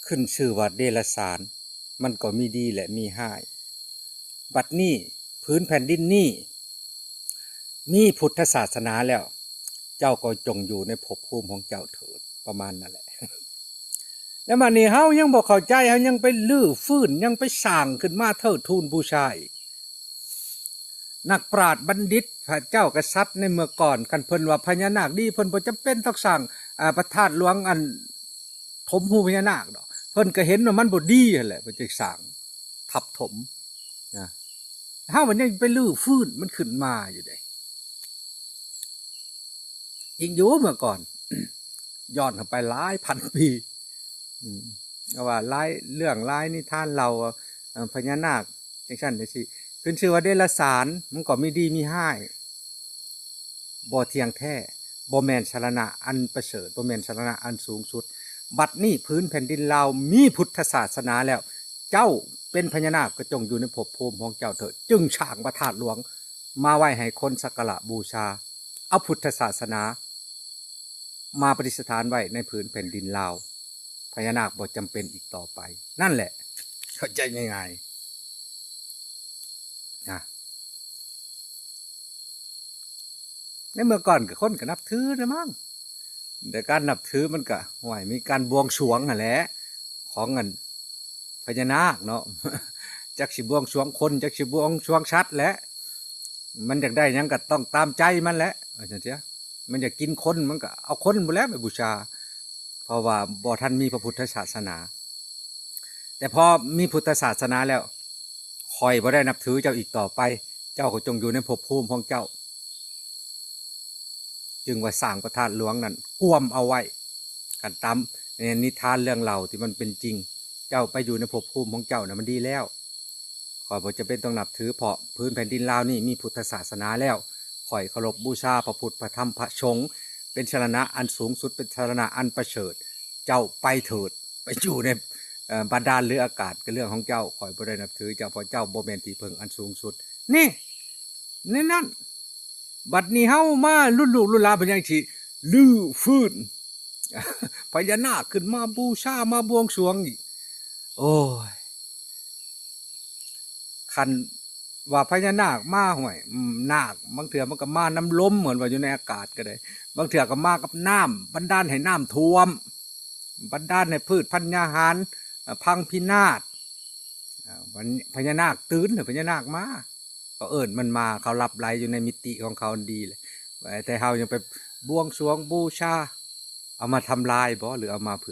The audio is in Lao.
ຂຶ້ນຊື່ວ່າເດລະສານ ມັນກໍມີດີ ແລະ ມີຮ້າຍ. ບັດນີ້ ພື້ນແຜ່ນດິນນີ້ ມີພຸດທະສາສະໜາແລ້ວ ເຈົ້າກໍຈົ່ງຢູ່ໃນພົບພູມຂອງເຈົ້າເຖີດ ປະມານນັ້ນແຫຼະ. ແລ້ວມານີ້ເຮົາຍັງບໍ່ເຂົ້າໃຈ ເຮົາຍັງໄປຮື້ຟື້ນ ຍັງໄປສ້າງຂຶ້ນມາເທີດທູນບູຊາອີກ. ນັກປາດບັນດິດ ພະເຈົ້າກະສັດໃນເມື່ອກ່ອນ ຄັນເພິ່ນວ່າພະຍານາກດີ ເພິ່ນບໍ່ຈຳເປັນຕ້ອງສ້າງ ອາ ພະທາດຫຼວງ ອັນ ຖົມຮູພະຍານາກດອກ. ເພິ່ນກະເຫັນວ່າມັນບໍ່ດີຫັ້ນແຫຼະ ເພິ່ນຈຶ່ງສ້າງທັບຖົມນະ. ເຮົາມັນຍັງໄປຮື້ຟື້ນມັນຂຶ້ນມາຢູ່ເດ້. ຈິງຢູ່ເມື່ອກ່ອນ ຍ້ອນເຂົ້າໄປຫຼາຍພັນປີ ອືມ ເພາະວ່າຫຼາຍເລື່ອງຫຼາຍນິທານເລົ່າ ເອີ ພະຍານາກຈັ່ງຊັ້ນຈັ່ງຊີ້ ຂຶ້ນຊື່ວ່າເດລະສານ ມັນກໍມີດີມີຮ້າຍ ບໍ່ທ່ຽງແທ້ ບໍ່ແມ່ນສະລະນະອັນປະເສີດ ບໍ່ແມ່ນສະລະນະອັນສູງສຸດ. ບັດນີ້ພື້ນແຜ່ນດິນລາວມີພຸດທະສາສະໜາແລ້ວ ເຈົ້າເປັນພະຍານາກກໍຈົ່ງຢູ່ໃນພົບພູມຂອງເຈົ້າເທີດ ຈຶ່ງສ້າງພະທາດຫຼວງມາໄວ້ໃຫ້ຄົນສັກກາລະບູຊາ ເອົາພຸດທະສາສະໜາ ມາປະດິດສະຖານໄວ້ໃນພື້ນແຜ່ນດິນລາວ ພະຍານາກບໍ່ຈຳເປັນອີກຕໍ່ໄປ. ນັ້ນແຫຼະ ເຂົ້າໃຈງ່າຍໆ ນະ. ໃນເມື່ອກ່ອນກໍຄົນກໍນັບຖືນະມັງ ແຕ່ການນັບຖືມັນກໍ ໂອ້ຍ ມີການບວງສວງຫັ້ນແຫຼະ ຂອງອັນພະຍານາກເນາະ ຈັກຊິບວງສວງຄົນ ຈັກຊິບວງສວງສັດແຫຼະ ມັນຢາກໄດ້ຫຍັງກໍຕ້ອງຕາມໃຈມັນແຫຼະ ວ່າຊັ້ນເສຍ. ມັນຢາກກິນຄົນ ມັນກໍເອົາຄົນພຸ້ນແຫຼະໄປບູຊາ ເພາະວ່າບໍ່ທັນມີພະພຸດທະສາສະໜາ. ແຕ່ພໍມີພຸດທະສາສະໜາແລ້ວ ຂ້ອຍບໍ່ໄດ້ນັບຖືເຈົ້າອີກຕໍ່ໄປ ເຈົ້າກໍຈົ່ງຢູ່ໃນພົບພູມຂອງເຈົ້າ. ຈຶ່ງວ່າສ້າງພະທາດຫຼວງນັ້ນກວມເອົາໄວ້ ຄັນຕາມ ເອີ ນິທານເລື່ອງເລົ່າທີ່ມັນເປັນຈິງ ເຈົ້າໄປຢູ່ໃນພົບພູມຂອງເຈົ້ານະ ມັນດີແລ້ວ. ຂ້ອຍບໍ່ຈຳເປັນຕ້ອງນັບຖື ເພາະພື້ນແຜ່ນດິນລາວນີ້ມີພຸດທະສາສະໜາແລ້ວ. ຂ້ອຍເຄົາລົບບູຊາພະພຸດ ພະທຳ ພະສົງ ເປັນສະລະນະອັນສູງສຸດ ເປັນສະລະນະອັນປະເສີດ. ເຈົ້າໄປເຖີດ ໄປຢູ່ໃນ ເອີ ບາດານ ຫຼື ອາກາດ ກໍເລື່ອງຂອງເຈົ້າ. ຂ້ອຍບໍ່ໄດ້ນັບຖືເຈົ້າ ເພາະເຈົ້າບໍ່ແມ່ນທີ່ເພິ່ງອັນສູງສຸດ. ນີ້ ໃນນັ້ນ ບັດນີ້ເຮົາມາລຸ້ນລູກລຸ້ນຫຼານ ເພິ່ນຍັງຊິຮື້ຟື້ນພະຍານາກຂຶ້ນມາບູຊາ ມາບວງສວງອີກ. ໂອ້ຍ ຄັນວ່າພະຍານາກມາ ຫ້ວຍ ອືມ ນາກບາງເທື່ອມັນກໍມານຳລົມ ເໝືອນວ່າຢູ່ໃນອາກາດກໍໄດ້ ບາງເທື່ອກໍມາກັບນ້ຳ ບັນດານໃຫ້ນ້ຳຖ້ວມ ບັນດານໃຫ້ພືດພັນຍາຫານ ເອີ ພັງພິນາດ. ເອີ ພະຍານາກຕື່ນ ພະຍານາກມາ ເຂົາເອີ້ນມັນມາ ເຂົາຫຼັບໄຫຼຢູ່ໃນມິຕິຂອງເຂົາດີແຫຼະ ແຕ່ເຮົາຍັງໄປບວງສວງບູຊາ ເອົາມາທຳລາຍບໍ ຫຼື ເອົາມາເຜື